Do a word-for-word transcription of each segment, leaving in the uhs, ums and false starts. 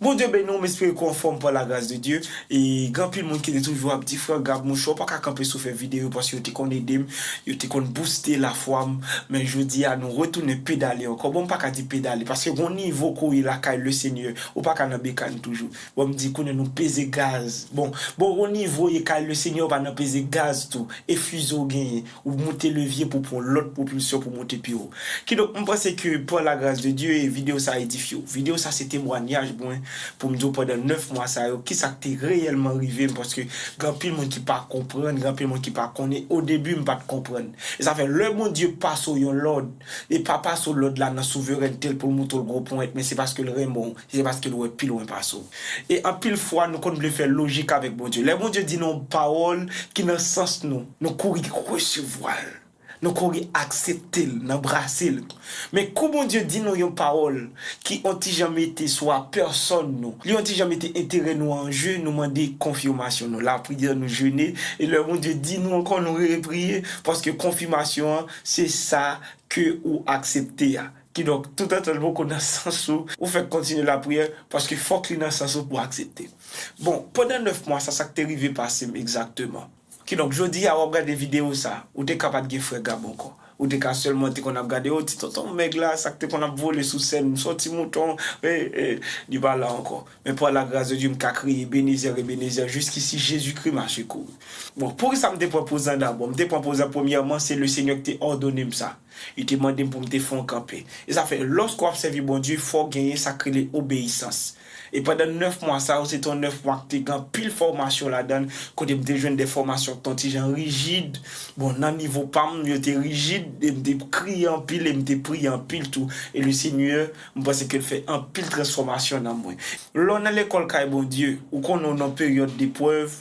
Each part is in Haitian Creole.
Bondye beni w, m espere ke w anfòm pa la gras de Dye. E gen anpil moun ki te toujou ap di, "Frè Gab, monchè, w pa ka kanpe sou fè videyo paske yo te konn ede m, yo te konn bouste lafwa m." Men jodi a, nou retounen pedale ankò. Bon, m pa ka di pedale, paske gon nivo ke w ye lakay Lesenyè, ou pa ka nan bekàn toujou. Bon, m di kounye a nou peze gaz. Bon, bon, gon nivo ye kay Lesenyè, ou pa nan peze gaz tou. E fize w genyen. Ou moute levye pou pran lòt pwopilsyon pou moute pi wo. Kidonk, m panse ke pa la gras de Dye, videyo sa edifye w. Videyo sa se temwanyaj mwen pou m di w pandan nèf mwa sa yo, kisa k te reyèlman rive m, paske gen anpil moun ki pa konprann, gen anpil moun ki pa konnen. O debi, m pa t konprann. E sa fè, lè Bondye pase w yon lòd, li pa pase w lòd la nan souverènte l pou l montre w gwo ponyèt, men se paske l renmen w, se paske l wè pi lwen pase w. E anpil fwa, nou konn vle fè lojik avèk Bondye. Lè Bondye di nou yon pawòl ki nan sans nou, nou kouri resevwa l. Nou kouri aksepte l, n anbrase l. Men kou Bondye di nou yon pawòl ki on ti jan mete swa pèsòn nou, li on ti jan mete enterè nou an je, nou mande konfimasyon, nou lapriyè, nou jene, e lè Bondye di nou ankò, nou repriye, paske konfimasyon an, se sa ke ou aksepte a. Kidonk, toutotan l poko nan sans ou, ou fèk kontinye lapriyè, paske fòk li nan sans ou pou aksepte. Bon, pandan nèf mwa sa, sa k te rive pase m egzakteman? Kidonk, jodi a, w ap gade videyo sa, ou te ka pa t gen Frè Gab ankò. Ou te ka sèlman te konn ap gade, "O, ti tonton mèg la, sa k te konn ap vole sou sèn, m sòti mouton, e, e, li pa la ankò." Men pa la gras de Dye, m ka kriye, "Ebenezè, Ebenezè, jiskisi Jezikri mache kouri." Bon, poukisa m te pran poz la dabò? M te pran poz la, premyèman, se Lesenyè ki te òdone m sa. Li te mande m pou m te fè yon kanpe. E sa fè, lòske w ap sèvi Bondye, fò w genyen sa k rele obeyisans. E pandan nèf mwa sa yo, se te yon nèf mwa ki te gen anpil fòmasyon ladan l, kote m te jwenn de fòmasyon ki te yon ti jan rijid. Bon, nan nivo pa m, yo te rijid, e m te kriye anpil, e m te priye anpil tou. E Lesenyè, m panse ke l fè anpil transfòmasyon nan mwen. Lè w nan lekòl kay Bondye, ou konnen w nan peryòd deprèv,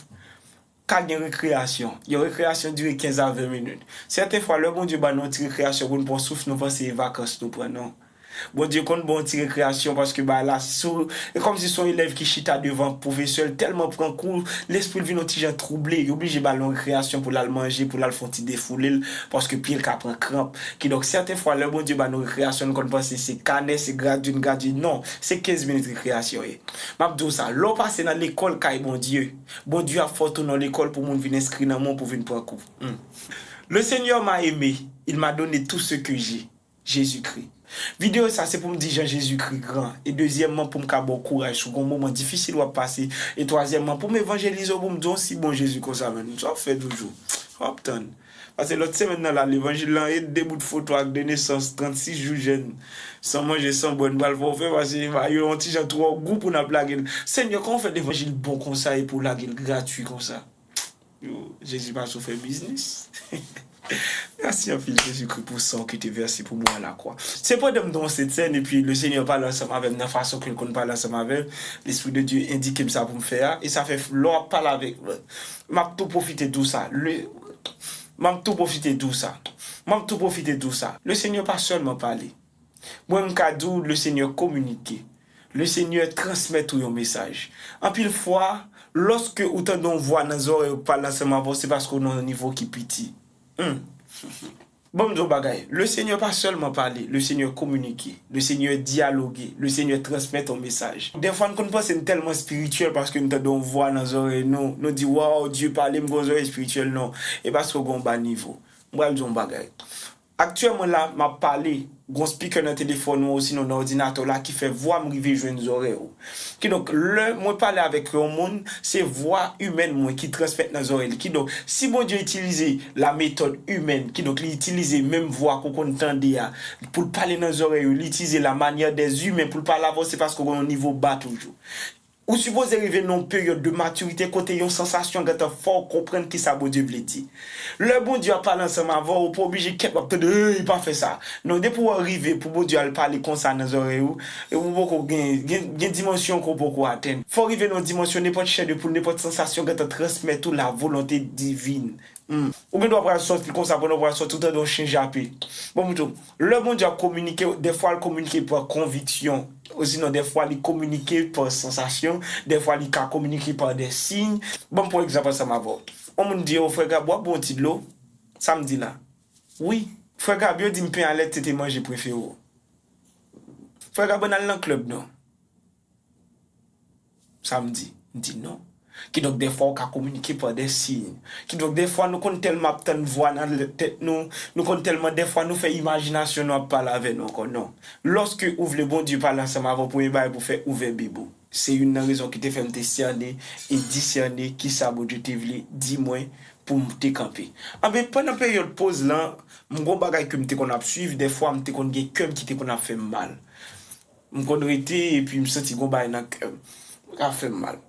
ka gen rekreyasyon. Yon rekreyasyon dire kenz a ven minit. Sèten fwa, lè Bondye ba nou yon ti rekreyasyon pou n pran souf, nou panse e vakans nou pran, non. Bondye konn ba w yon ti rekreyasyon paske bagay la, si w, e kòmsi se yon elèv ki chita devan pwofesè l, tèlman pran kou, lespri l vin yon ti jan twouble, yo oblije ba l yon rekreyasyon pou l al manje, pou l al fè yon ti defoule l, paske pye l ka pran kranp. Kidonk, sèten fwa, lè Bondye ba nou rekreyasyon, nou konn panse se kanè, se gradye, n gradye. Non, se kenz minit rekreyasyon ye. M ap di w sa, lè w pase nan lekòl kay Bondye, Bondye ap fè w tounen lekòl pou moun vin enskri nan men w pou vin pran kou. Hmm. Le Seigneur m'a aimé, il m'a donné tout ce que j'ai. Jezikri. Videyo sa se pou m di jan Jezikri gran. E dezyèmman, pou m ka ba w kouraj sou gon moman difisil w ap pase. E twazyèmman, pou m evanjelize w, pou m di w si bon Jezi konsa, menm. Sa w ap fè toujou? W ap tann. Paske lòt semèn nan la, levanjil lan e de bout foto ak de nesans, trannsis jou jèn, san manje, san bwè, n pral fè w fè, paske ba yo yon ti jan twò gou pou n ap lage l. Senyè, kòman w fè levanjil bon konsa epi w lage l gratui konsa? Yo, Jezi pa sou fè biznis. Mèsi anpil, Jezikri, pou san w ki te vèse pou mwen a lakwa. Se pandan m nan yon sentsèn, epi Lesenyè pale ansanm avè m nan fason ke l konn pale ansanm avè m. Lespri de Dye endike m sa pou m fè a, e sa fè lè w ap pale avèk mwen, m ap tou pwofite di w sa. Le, m ap tou pwofite di w sa. M ap tou pwofite di w sa. Lesenyè pa sèlman pale. Mwen, m ka di w, Lesenyè kominike. Lesenyè transmèt ou yon mesaj. Anpil fwa, lòske ou tande yon vwa nan zòrèy ou k pale ansanm avè w, se paske w nan yon nivo ki piti. Hmm. Ban m di w yon bagay. Lesenyè pa sèlman pale, Lesenyè kominike, Lesenyè dyaloge, Lesenyè transmèt yon mesaj. Dèfwa, n konn panse n tèlman espirityèl paske n tande yon vwa nan zòrèy nou, nou di, "Waw, Dye pale m, gon zòrèy espirityèl." Non, e paske w gen yon ba nivo. M pral di w yon bagay. Aktyèlman la, m ap pale, gon spikè nan telefòn ou osinon nan òdinatè w la ki fè vwa m rive jwenn zòrèy ou. Kidonk, lè mwen pale avèk yon moun, se vwa imèn mwen ki transmèt nan zòrèy li. Kidonk, si Bondye itilize la metòd imèn, kidonk li itilize menm vwa ke w konn tande a pou l pale nan zòrèy ou, li itilize la manyè dè imen pou l pale avè w, se paske w gen yon nivo ba toujou. Ou sipoze rive nan yon peryòd de matirite kote yon sansasyon gentan fè w konprann kisa Bondye vle di. Lè Bondye ap pale ansanm avè w, ou pa oblije kèt w ap tande, "Ey, pa fè sa." Non, depi w rive pou Bondye al pale konsa nan zòrèy ou, e ou poko gen, gen, gen dimansyon ke w poko atenn. Fò w rive nan yon dimansyon nenpòt chè de poul, nenpòt sansasyon gentan transmèt ou la volonte divin. Hmm. Ou gen dwa pral sòti konsa, pandan w pral sòti, ou tande yon chen jape. Bon, m di w, lè Bondye ap kominike, dèfwa l kominike pa konviksyon, osinon dèfwa li kominike pa sansasyon, dèfwa li ka kominike pa de siy. Ban m pran egzanp ansanm avè w. Yon moun di, "O, Frè Gab, w ap bwè yon ti dlo samdi la?" Wi. "Frè Gab, yo di m pen a lèt se te manje prefere w." "Frè Gab, ann al nan klèb non." Sa m di? M di non. Kidonk, dèfwa, ou ka kominike pa de siy. Kidonk, dèfwa, nou konn tèlman ap tann vwa nan tèt nou, nou konn tèlman, dèfwa, nou fè imajinasyon nou ap pale avè nou ankò. Non. Lòske ou vle Bondye pale ansanm avè w, premye bagay pou w fè, ouvè Bib ou. Se youn nan rezon ki te fè m te sène e disène kisa Bondye te vle di mwen pou m te kanpe. Anben, pandan peryòd poz lan, m gon bagay ke m te konn ap swiv, dèfwa, m te konn gen kè m ki te konn ap fè m mal. M konn rete epi m santi gon bagay nan kè m. Ka fè m mal.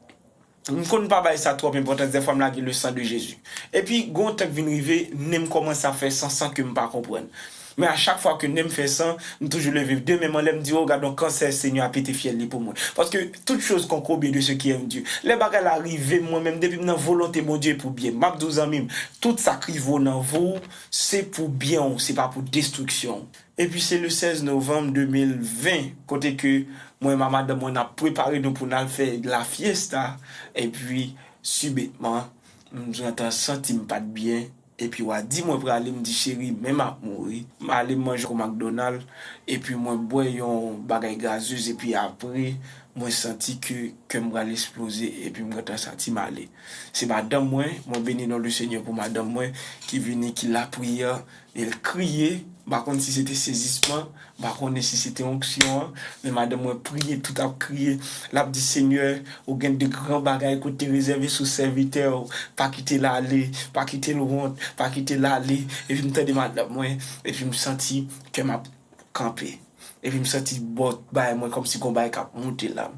M konn pa bay sa twòp enpòtans, dèfwa m lage le sang de Jésus. Epi, gon tan k vin rive, nen m kòmanse ap fè san san ke m pa konprann. Men a chak fwa ke nen m fè san, m toujou leve de men m anlè, m di, "O, gad yon kansè, Senyè a pete fyèl li pou mwen." Paske toute chose concourt au bien de ceux qui aiment Dieu. Lè bagay la rive m, mwen menm, depi m nan volonte Bondye pou byen. M ap di w, zanmi m, tout sa k rive w nan vi w, se pou byen w, se pa pou destriksyon w. Epi se le sèz novanm de mil ven, kote ke mwen menm ak madanm mwen n ap prepare nou pou n al fè la fiesta. Epi, sibitman, m gentan santi m pa t byen. Epi, w a di mwen prale, m di, "Cheri, men m ap mouri." M ale m manje kou McDonald, epi mwen bwè yon bagay gazez, epi apre, mwen santi ke kè m pral eksploze, epi m gentan santi m ale. Se madanm mwen, mwen beni non le Senyè pou madanm mwen, ki vini, ki lapriyè, e l kriye, m pa konn si se te sezisman, m pa konnen si se te onksyon an, men madanm mwen priye, tout ap kriye, l ap di, "Senyè, ou gen de gran bagay ke w te rezève sou sèvitè w, pa kite l ale, pa kite l wont, pa kite l ale." Epi m tande madanm mwen, epi m santi kè m ap kanpe. Epi m santi bò bay mwen kòmsi gon bagay k ap moute la.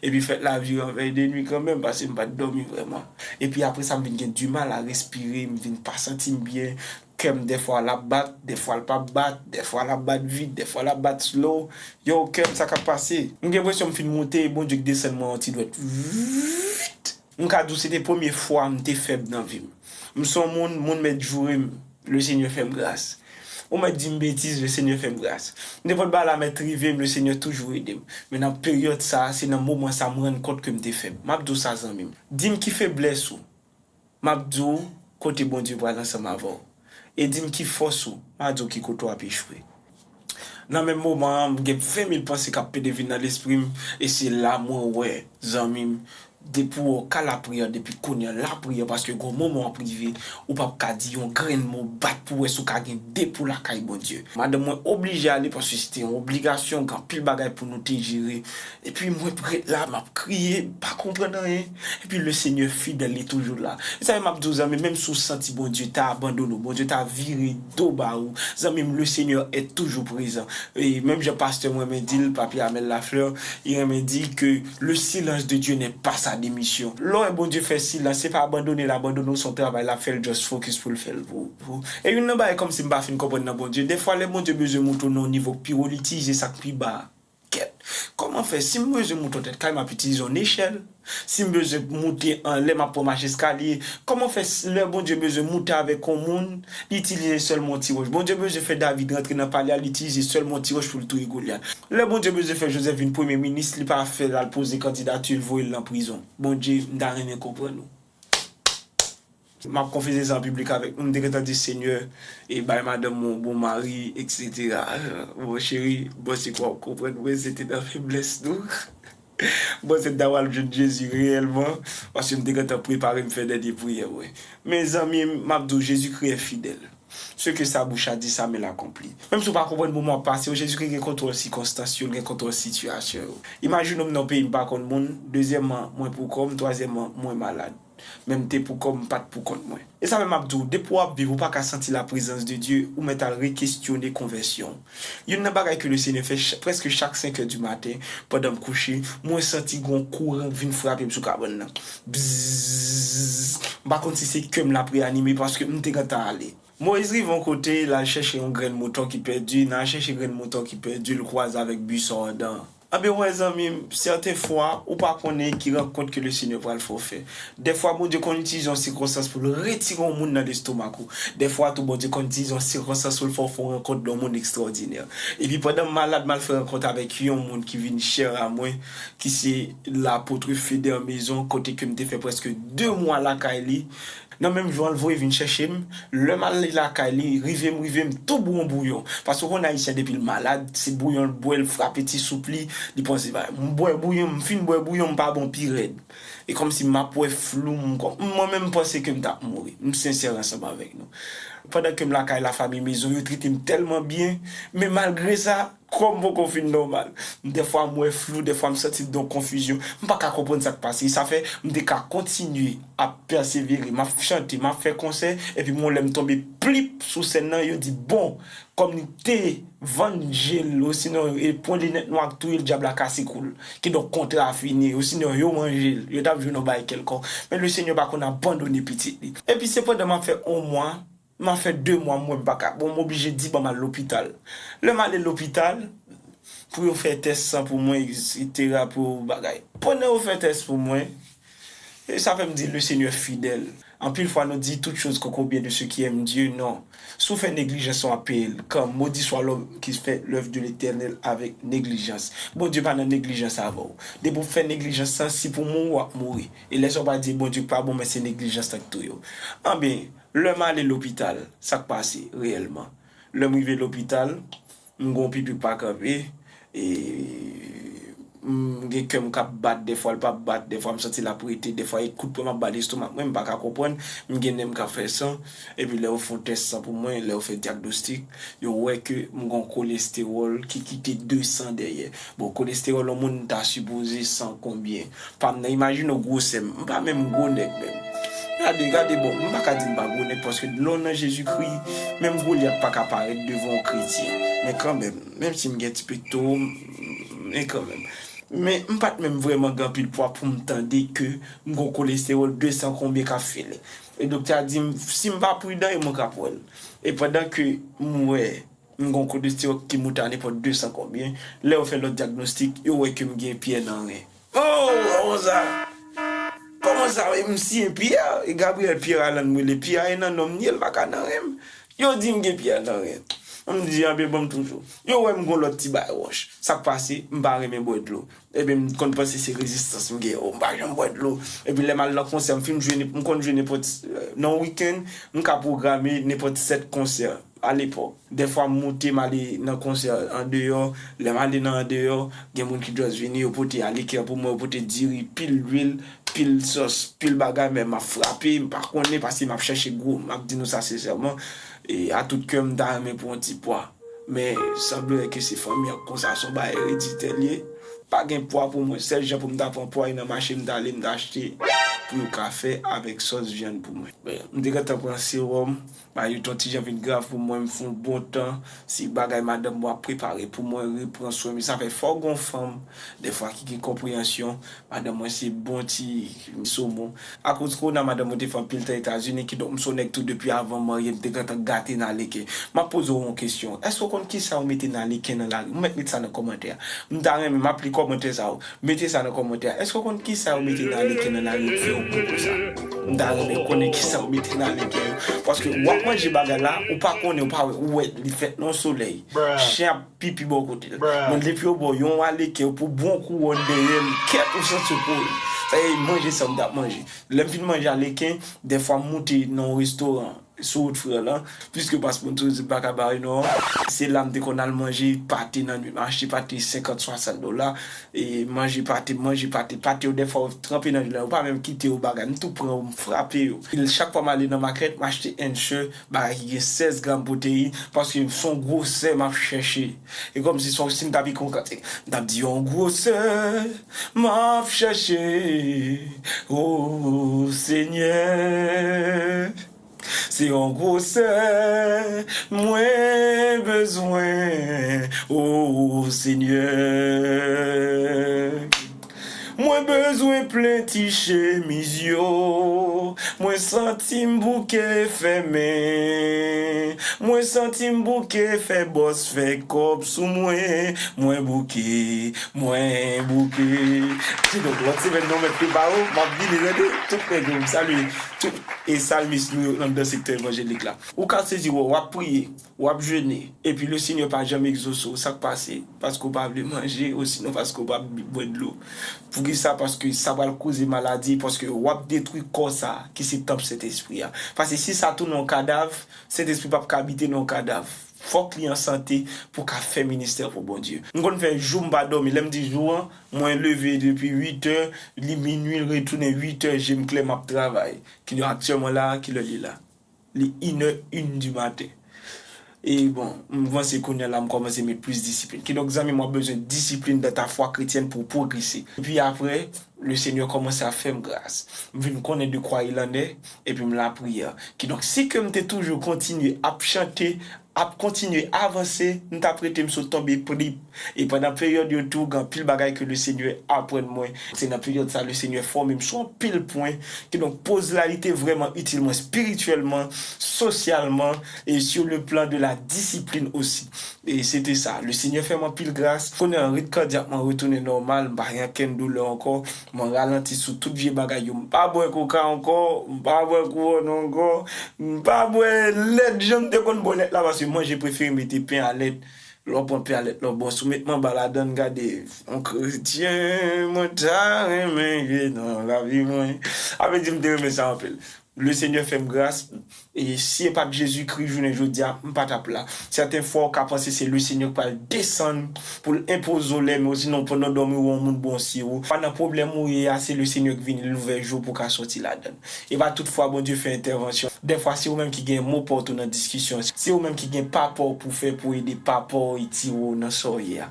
Epi fèt la vire an vèy de nwi kanmenm, paske m pa t dòmi vrèman. Epi apre sa, m vin gen dimal a respire, m vin pa santi m byen. Kè m dèfwa l ap bat, dèfwa l p ap bat, dèfwa l ap bat vit, dèfwa l ap bat slow. Yo, kè m, sa k ap pase? M gen enpresyon m fin moute, e Bondye k desann mwen yon ti dwèt. Vit! M ka di w se te premye fwa m te fèb nan vi m. M se yon moun, moun mèt joure m, le Senyè fè m gras. Ou mèt di m betiz, le Senyè fè m gras. Nenpòt bagay la mèt rive m, le Senyè toujou ede m. Men nan peryòd sa a, se nan moman sa a m rann kont ke m te fèb. M ap di w sa, zanmi m. Di m ki feblès ou. M ap di w kote Bondye pral ansanm avè w. E di m ki fòs ou, m a di w ki kote w ap echwe. Nan menm moman an, m gen ven mil panse k ap pede vin nan lespri m, e se la mwen wè, zanmi m, depi w wè w ka lapriyè depi kounye a, lapriyè, paske gon moman w ap rive, ou p ap ka di yon grenn mo, bat pou w wè si w ka gen depo lakay Bondye. Madanm mwen oblije ale paske se te yon obligasyon, gen anpil bagay pou nou te jere. Epi mwen ret la, m ap kriye, m pa konprann anyen. Epi le Senyè fidèl, li toujou la. E sa m ap di w, zanmi, menm si w santi Bondye ta abandone w, Bondye ta vire do ba ou, zanmi m, le Senyè est toujours présent. E menm jan pastè mwen renmen di l, Papi Amel Lafleur, li renmen di ke le silence de Dieu n'est pas sa démission. Lè w wè Bondye fè silans, se pa abandone l abandone w, se yon travay l ap fè, l just focus pou l fè l pou, pou. E youn nan bagay kòmsi m pa fin konprann nan Bondye, dèfwa lè Bondye bezwen moute w nan yon nivo k pi wo, li itilize sa k pi ba a. Kèt, kòman fè, si m bezwen moute yon tèt kay, m ap itilize yon nechèl? Si m bezwen moute anlè, m ap pran mach eskalye. Kòman fè, s- lè Bondye bezwen moute avèk yon moun, li itilize sèlman yon ti wòch? Bondye bezwen fè David rantre nan palè a, li itilize sèlman yon ti wòch pou l touye Golyat. Lè Bondye bezwen fè Jozèf vin premye minis, li pa fè l al poze kandidati l, voye l nan prizon. Bondye, m ta renmen konprann ou. M ap konfese sa an piblik avèk nou. M te gentan di, Senyè, e bay madanm mwen yon bon mari, etsetera. Bon, cheri, m panse ke w ap konprann mwen, se te nan feblès nou. M panse m ta pral jwenn Jezi reyèlman, paske m te gentan prepare m fè dènye priyè mwen. Men zanmi m, m ap di w, Jezikri est fidèle. Ce que sa bouche a dit, sa men l akonpli. Menm si w pa konprann moman w ap pase yo, Jezikri gen kontwòl sikonstans yo, l gen kontwòl sitiyasyon yo. Imajine w m nan yon peyi m pa konn moun, dezyèmman, mwen pou kò m, twazyèmman, mwen malad. Men m te pou kò m, m pa t pou kont mwen. E sa menm m ap di w, depi w ap viv, ou pa ka santi laprezans de Dye, ou mèt al rekestyone konvèsyon w. Youn nan bagay ke le Senyè fè, ch- prèske chak senk è di maten, pandan m kouche, mwen santi gon kouran k vin frape m sou kabann nan. Bzzz. M pa konn si se kè m l ap reyanime paske m te gentan ale. Moyiz rive yon kote, l al chèche yon grenn mouton ki pèdi. Nan al chèche grenn mouton ki pèdi, l kwaze avèk bison andan. Anben, w wè, zanmi m, sèten fwa, ou pa konnen ki rankont ke le Senyè pral fè w fè. Dèfwa, Bondye konn itilize yon sikonstans pou l retire yon moun nan lestomak ou. Dèfwa tou, Bondye konn itilize yon sikonstans pou l fè w fè yon rankont de yon moun ekstwòdinè. Epi pandan m malad, m al fè rankont avèk yon moun ki vin chè a mwen, ki se lapot Feder Maison, kote ke m te fè prèske de mwa lakay li. Nan menm jou an, l voye vin chèche m. Lè m ale lakay li, rive m, rive m tou bouyon bouyon. Paske w konn Ayisyen, depi l malad, se bouyon l bwè, l frape ti soup li, li panse bagay. M bwè bouyon, m fin bwè bouyon, m pa bon pi rèd. E kòmsi m ap wè flou, m kò-, mwen menm m panse ke m t ap mouri. M sensè ansanm avèk nou. Pandan ke m lakay lafanmi Mezon, yo trete m tèlman byen, men malgre sa, kò m poko fin nòmal. Dèfwa m wè flou, dèfwa m santi m nan yon konfizyon. M pa ka konprann sa k pase. Sa fè m te ka kontinye ap pèsevere, m ap chante, m ap fè konsè, epi m wè lè m tonbe plip sou sèn nan, yo di, bon, kòm li te vann je l, osinon, e pran linèt nwa k touye l, dyab la kase kou l. Kidonk, kontra a fini, osinon, yo manje l, yo t ap jwenn yon bagay kèlkonk. Men Lesenyè pa konn abandone pitit li. Epi se pandan m ap fè yon mwa, m ap fè de mwa, m wè m pa ka. Bon, m oblije di, ban m al lopital. Lè m ale lopital, pou yo fè tès san pou mwen, etsetera, pou bagay. Pandan yo fè tès pou mwen, e sa fè m di, Lesenyè fidèl. Anpil fwa, nou di, toutes choses concourent au bien de ceux qui aiment Dieu. Non. Si w fè neglijans, w ap peye l. Car maudit soit l'homme qui fait l'œuvre de l'Éternel avec négligence. Bondye pa nan neglijans avè w. Depi w fè neglijans lan, si pou mwen, w ap mouri. E lè sa w pa di Bondye pa bon, men se neglijans lan k touye w. Anben, lè m ale lopital, sa k pase reyèlman? Lè m rive lopital, m gon pipi k pa kanpe, e m gen kè m k ap bat, dèfwa l p ap bat, dèfwa m santi l ap rete, dèfwa e kout pwen m ap ba l estomak mwen, m pa ka konprann, m gen nen m k ap fè san, epi lè yo fè yon tès san pou mwen, lè yo fè dyagnostik, yo wè ke m gon kolestewòl ki kite de san dèyè. Bon, kolestewòl yon moun ta sipoze san konbyen? Pa m nan, imajine w gwosè m. M pa menm gwo nèg menm. Gade, gade, bon, m pa ka di m pa gwo nèg, paske lè w nan Jezikri, menm Golyat pa ka parèt devan yon kretyen. Men kanmenm, menm si m gen ti pekto, m, men kanmenm. Men m pa t menm vrèman gen anpil pwa pou m tande ke m gon kolestewòl de san konbyen k ap file. E doktè a di m, si m pa pridan, e mwen k ap wè l. E pandan ke m wè m gon kolestewòl ki moute a nenpòt de san konbyen, lè yo fè lòt dyagnostik, yo wè ke m gen pyè nan ren. Oh, kòman sa? Kòman sa? E m siyen pyè, e Gabriel Pierre Alan m rele, pyè a e nan non m li ye, l pa ka nan ren m. Yo di m gen pyè nan ren. M di, anben, ban m toujou. Yo wè m gon lòt ti bagay wòch. Sa k pase? M pa renmen bwè dlo. Ebyen, m konn panse se rezistans m gen. Oh, m pa janm bwè dlo. Epi lè m al nan konsè, m fin jwe, m konn jwe nenpòt, nan yon wikenn, m ka pwograme nenpòt sèt konsè alepòk. Dèfwa, m moute, m ale nan konsè andeyò. Lè m ale nan andeyò, gen moun ki just vini, yo pote alikè pou mwen, yo pote diri, pil lwil, pil sòs, pil bagay, men m ap frape, m pa konnen, paske m ap chèche gwo, m ap di nou sa sensèman. E a tout kè, m ta renmen pran yon ti pwa. Men, sanble ke se fanmi an konsa, se yon bagay ereditè l ye. Pa gen pwa pou mwen. Sèl jan pou m ta pran pwa, e nan mache m ta ale, m ta achte pou yo ka fè avèk sòs vyann pou mwen. Men, m te gentan pran sewòm, bagay yo t yon ti jan vin grav pou mwen, m fè yon bon tan. Se bagay madanm mwen ap prepare pou mwen, repran swen m. Sa fè fò gon fanm, dèfwa, ki gen konpreyansyon. Madanm mwen se bon ti somon. Akoz kowona, madanm mwen te fè anpil tan Etazini, kidonk m se yon nèg tou depi avan m marye, m te gentan gate nan leken. M ap poze w yon kesyon. Èske w konn kisa yo mete nan leken nan lari? M mèt met sa nan kòmantè a. M ta renmen, m ap li kòmantè sa yo. Mete sa nan kòmantè a. Èske w konn kisa yo mete nan leken nan lari ki fè yo bon konsa? M ta renmen konnen kisa yo mete nan leken yo. Paske w ap manje bagay la, ou pa konnen, ou pa wè, ou wè li fèt nan solèy. Chen ap pipi bò kote l. Mwen, depi yo ba w yon aleken pou bon kouwòn dèyè l, kèt ou santi w kore. Sa e manje sa m t ap manje. Lè m fin manje aleken, dèfwa m moute nan yon restoran sou wout Fran lan, pliske pa sponsorizm pa ka bare non. Se la m te konn al manje pate nan nwit. M achte pate senkant, swasant dola, e manje pate, manje pate. Pate yo dèfwa yo tranpe nan dlo la, yo pa menm kite yo bagay. M tou pran yo, m frape yo. E chak fwa m ale nan makèt, m achte Ensure, bagay ki gen sèz gram pwoteyin, paske se yon gwosè m ap chèche. E kòmsi se yon, si m t ap ekri yon kantik, m t ap di yon gwosè m ap chèche, o Senyè. Se yon gwosè mwen bezwen, o Senyè. Mwen bezwen plen ti chemiz yo. Mwen santi m bouke fèmen. Mwen santi m bouke fè bòs fè kòb sou mwen. Mwen bouke, mwen bouke. Kidonk, lòt semèn nou mèt prepare w, m ap vini, tande, tout nèg yo, m salye tout e salmis nou yo anndan sektè evanjelik la. Ou ka sezi wè, w ap priye, w ap jene, epi Lesenyè pa janm egzose w, sa k pase? Paske w pa vle manje, osinon paske w pa bwè dlo. Pou Sa paske sa pral koze maladi, paske w ap detwi kò sa ki se tanp Sentespri a. Paske si sa tounen yon kadav, Sentespri p ap ka abite nan yon kadav. Fòk li an sante pou ka fè ministè pou Bondye. M konn fè jou m pa dòmi. Lè m di jou an, mwen leve depi uit è, li minui, l retounen uit è, je m klè, m ap travay. Kidonk aktyèlman la, kilè li la? Li inè, in di maten. E bon, m panse kounye a la m kòmanse met plis disiplin. Kidonk, zanmi, mwen bezwen disiplin dans ta foi chrétienne pou pwogrese. Epi apre, le Senyè kòmanse ap fè m gras. M vin konnen de quoi il en est, epi m lapriyè. Kidonk, si ke m te toujou kontinye ap chante, ap kontinye avanse, m t ap rete m sot tonbe plip. E pandan peryòd yo tou, gen anpil bagay ke le Senyè aprann mwen. Se nan peryòd sa, le Senyè fòme m sou anpil pwen. Kidonk, poz la, li te vrèman itil mwen espirityèlman, sosyalman, e sur le plan de la discipline aussi. E se te sa. Le Senyè fè m anpil gras. Kounye a, rit kadyak mwen retounen nòmal, m pa gen okenn doulè ankò. Mwen ralanti sou tout vye bagay yo. M pa bwè koka ankò, m pa bwè kouwòn ankò, m pa bwè lèt jan m te konn bwè lèt la, paske manje prefere m te pen a lèt. Lè w pran pen a lèt la, w bwè, si w met manba ladann, gade, yon kretyen, mwen ta renmen ye nan lavi mwen. Sa vle di m te renmen sa anpil. Le Senyè fè m gras, e si e pa t Jezikri, jounen jodi a, m pa t ap la. Sèten fwa, w ka panse se le Senyè ki pral desann pou l enpoze w lè, men osinon, pandan w dòmi, w wè yon moun ba w siwo. Pa nan pwoblèm ou ye a, se le Senyè ki vini, l ouvè je w pou w ka sòti ladann. E pa tout fwa Bondye fè entèvansyon. Dèfwa, se ou menm ki gen mo pa w tou nan diskisyon. Se ou menm ki gen pa pa w pou fè, pou ede pa pa w retire w nan sa w ye a.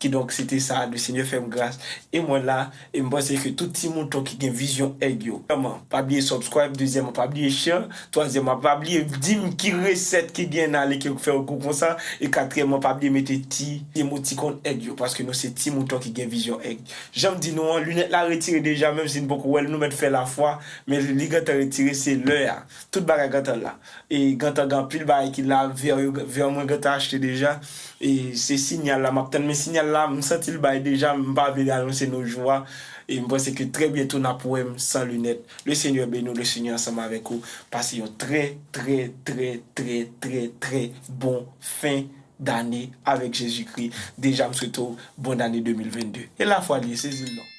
Kidonk, se te sa, le Senyè fè m gras. E mwen la, e m panse ke tout ti mouton ki gen vizyon èg yo. Premyèman, pa bliye subscribe. Dezyèmman, pa bliye share. Twazyèmman, pa bliye di m ki resèt ki gen nan ale ke fè w gou konsa. E katriyèmman, pa bliye mete ti emotikòn èg yo, paske nou se ti mouton ki gen vizyon èg. Jan m di nou an, linèt la retire deja, menm si n poko wè l, nou mèt fè lafwa, men li gentan retire, se lè a. Tout bagay gentan la. E gentan gen anpil bagay ki la, vè yo, vè mwen gentan achte deja. E se siyal la m ap tann, men siyal la, m santi l bay deja, m pa vle anonse nou jou a. E m panse ke trè byento n ap wè m san linèt. Le Senyè beni w, le Senyè ansanm avèk ou. Pase yon trè, trè, trè, trè, trè, trè bon fen dane avèk Jezikri. Deja, m swete w bòn ane de mil vennde. E lafwa li ye, sezi l non.